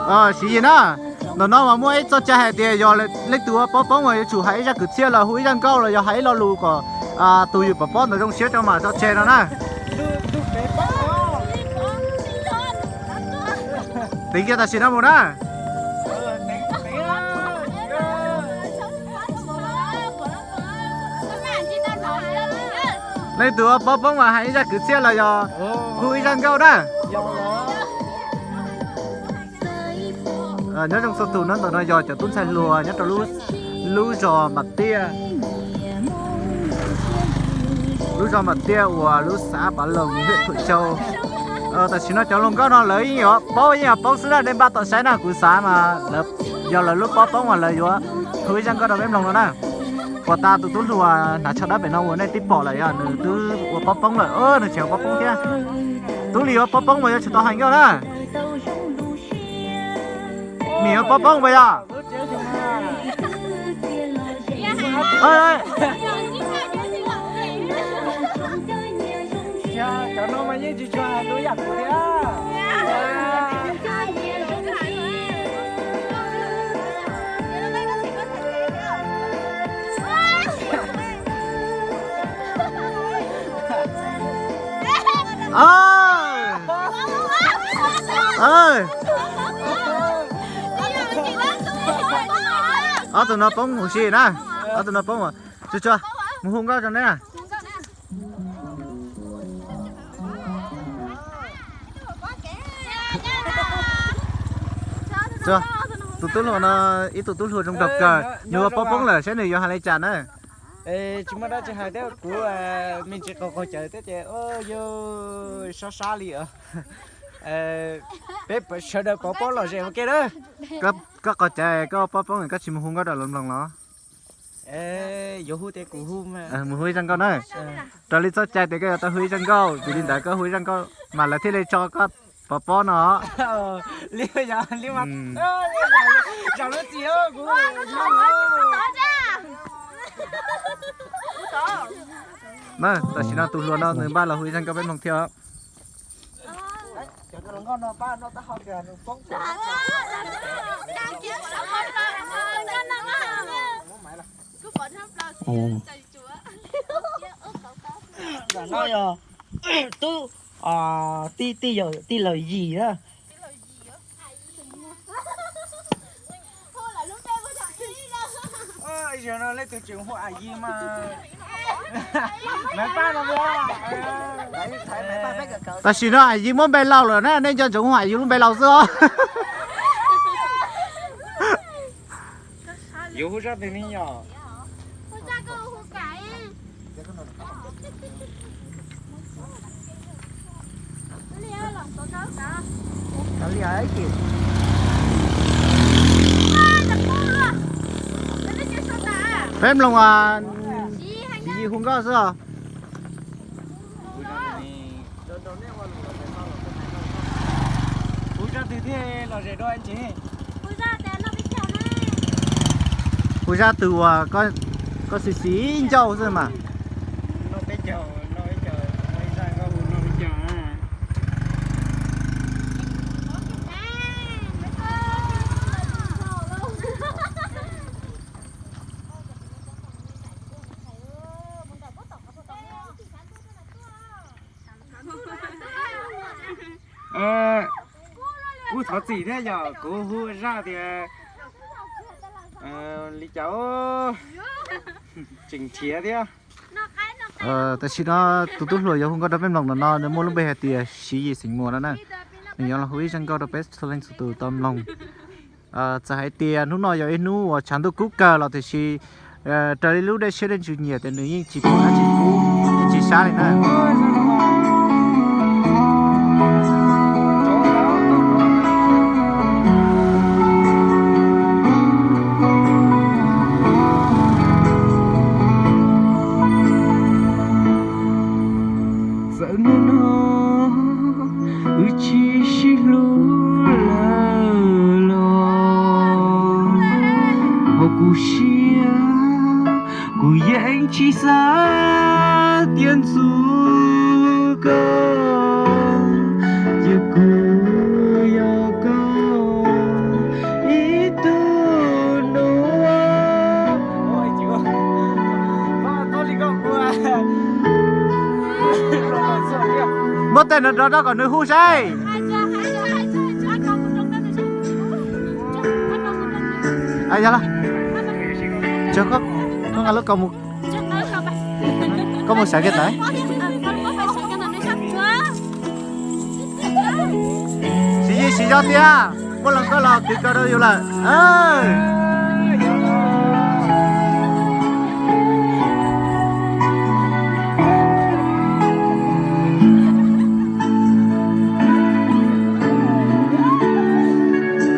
Siv Yis na, ntawm no mas muaj ib txoj cai hais tias yog leej twg ua pob poob mas yuav tsum hais ib zaj kwv txhiaj los hu ib zaj nkauj los yog hais ib lo lus kom tus yus pov pob ntawd zoo siab tso mam tso tseg no na. Teev kiag tam sim no mus na. Leej twg ua pob poob mas hais ib zaj kwv txhiaj los yog hu ib zaj nkauj na. Nyob zoo txhua tus, ntawm no yog cov tub ntxhais hluas nyob rau lub zos Npam Tiaj, lub zos Npam Tiaj uas lub xav Pav Loos, hwj Thuam Xyau. Tam sim no cov hluas nkauj no lawv yeej yuav paub, yeej yuav poob xwb na, nej npaj tom saib na, kuv xav mas yog lawv lub pob poob mas lawv yuav hu ib zaj nkauj rau peb mloog no na. Puas tas tus tub hluas hnav tsho dab pem no uas nej twb pom lawm yog nws twb ua pob poob lawm, nws tseem ua pob poob thiab. Tub hluas ua pob poob mas yuav tsum tau hais nkauj na. Nws ua pob poob puas yog? Ob tug no poob huv si na, ob tug no poob. Tsuag tsuag, mus hu nkauj rau neb. Tus tub hluas no, ib tug tub hluas zoo nraug kawg, nws ua pob poob lawm saib nws yuav hais li cas na. Tsis muaj dab tsi hais thiab, kuv me ntsis qaug qaug cawv thiab ces yus sab sab li os. Peb sawv daws pov pob lom zem ua ke na. Koj qaug cawv koj ua pob poob koj tsis mus hu nkauj rau lawv mloog los? Yuav hu tias kuv hu, mus hu ib zaj nkauj na. Raws li txoj cai tias koj yuav tau hu ib zaj nkauj, vim li ntawd koj hu ib zaj nkauj mas lawv thiaj li tso koj pov pob no. Li, li, tam sim no tus hluas no nws npaj los hu ib zaj nkauj peb mloog thiab. Tij, tij laug Yim na. Tam sim no Yim muab npe laus lawm na, nej nco ntsoov hu Yim lub npe laus xwb os. Yuav hu zaj twg ne yom? Peb mloog Yim hu nkauj xwb os. Hu zaj twg thiaj lom zem dua ntsis? Hu zaj twg uas koj xis xis ncauj xwb mas. Kuv thov txim thiab yom, kuv hu zaj tias li cas tseem nrhiav thiab. Tam sim no tus tub hluas yuav hu nkauj rau peb mloog no no, nws muaj lub npe hais tias Siv Yis xeem Muas no na. Nws yuav los hu ib zaj nkauj rau peb txhua leej txhua tus tau mloog. Txawm hais tias hnub no yog ib hnub uas tshav ntuj kub kawg los tiam sis raws li lub dej siab dej ntsws nyiam tias nws yeej tsis pom dab tsi kub, yeej tsis sab li na. Txawm hnub no wb tsis sib hlub lawm los hauv kuv siab kuv yeej tsis xav tias ntxub koj, cia kuv yog koj Tej no nrov nrov kom nws hu saib. Yog los, koj nqa lub koj mus, koj mus sawv kiag tawm. Siv zog siv zog tiag, muaj hluas nkauj los kwv kaus rau yus lawm.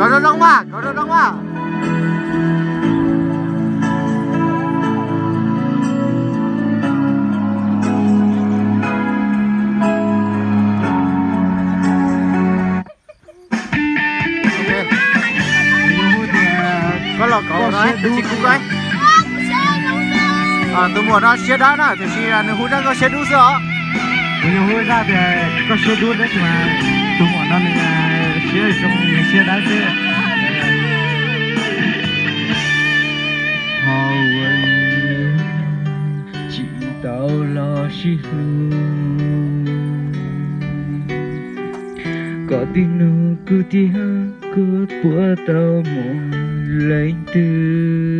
Kov zoo zoo mas, kov zoo zoo mas. Koj los kov no, tus tsis kuv koj. Tus muam no siab dawb na, tiam sis nws hu zaj koj siab dub xwb os. Kuv yuav hu zaj tias koj siab dub tab sis mas tus muam no nws siab zoo, nws siab dawb xwb. Ho ua li tsis tau los sib hlub, koj twb nug kuv tias kuv puas tau muaj leej twg.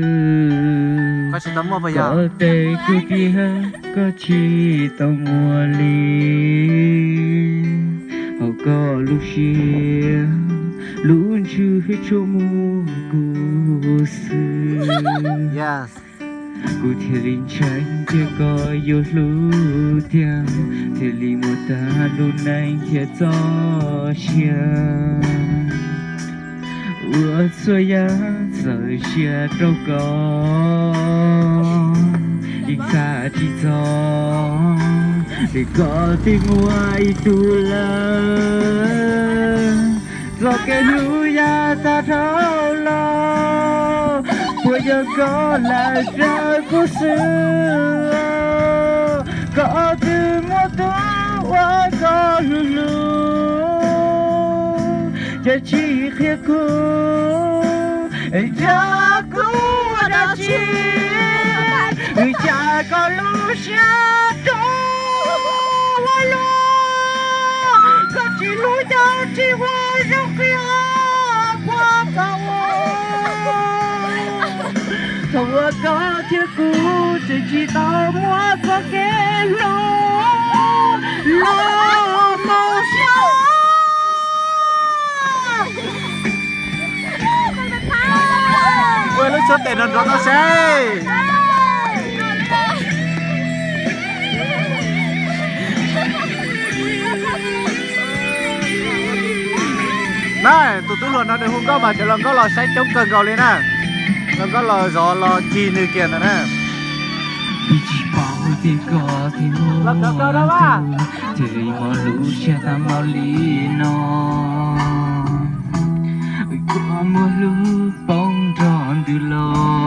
Koj teb kuv tias koj tsis tau muaj li. Hauv koj lub siab, lub ntsws tshuav muaj kuv xwb. Kuv thiaj li ntshai tias koj yuav hlub tiag, thiaj li muab tag lub neej thiab txoj sia. Ua txhua yam txawm sia rau koj, yeej xav tsis txog tias koj twb muaj ib tug lawm. Txoj kev hlub yav tag dhau los, puas yog koj lam raws kuv xwb? Koj twb muaj tus uas koj hlub hlub, ces tsis qhia kuv, nrog kuv ua dab tsi? Vim cas koj lub siab rau ua luaj, koj tsis hlub cov tsis ua zoo qhia puag koj ua. Thaum uas koj thiab kuv tseem tsis tau muaj txoj kev hlub los mus siab. Ua lub suab tes nrov nrov tau seb. Na, tus tub hluas no nws hu nkauj mas cov hluas nkauj los saib coob kawg nkaus li na. Hluas nkauj los zov los cig nws kiag ntawd na. Twb tsis paub tias koj thiaj muaj tus, thiaj li muaj lub siab tag npaum li no. Koj muaj hlub poob nrog ntws los,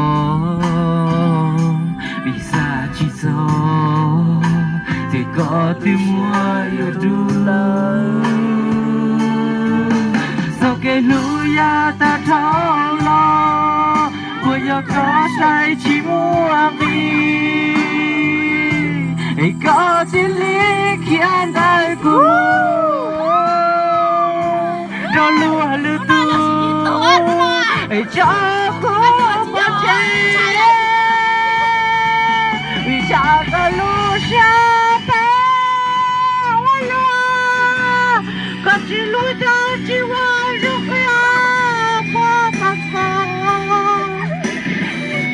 vim xav tsis txog tias koj twb muaj ib tug lawm. Txoj kev hlub yav tag dhau los, puas yog koj saib tsis muaj nqis, es koj cia li khiav ntawm kuv mus rau luag lwm tus, es tso kuv pov tseg. Vim tsam koj lub siab phem ua luaj, koj tsis hlub cov tsis ua zoo qhia puag koj.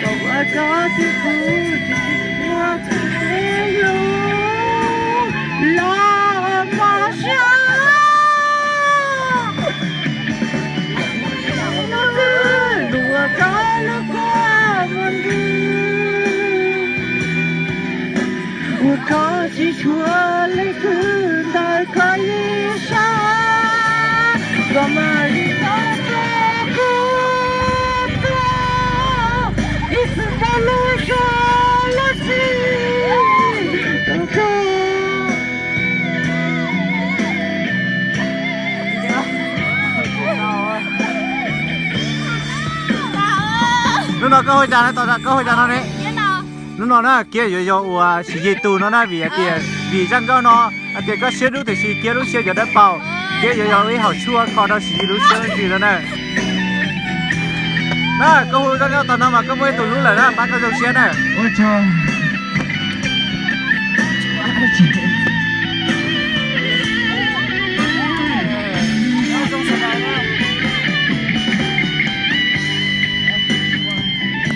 Koj ua koj tib kuv tsis muaj tus hlub los mus siab. Ua koj lub kua muag ntws, ua koj tsis tshuav leej twg ntawm koj ib sab. Koj mam li tau tso kuv tuag ib txwm tau lub zog lub txim rau koj. Hnub no koj hu cas no, koj hu cas no ne? Hnub no na Kiab yuav yog ua Siv Yis tus no na, vim hais tias vim zaj nkauj no hais tias koj siab dub tiam sis Kiab lub siab yuav dawb paug. Kiab yuav yog ib hom tshuaj kho rau Siv Yis lub siab ntws no na. Na koj hu zaj nkauj tau no mas koj muaj ib tug hlub lawm na, pab koj zoo siab na.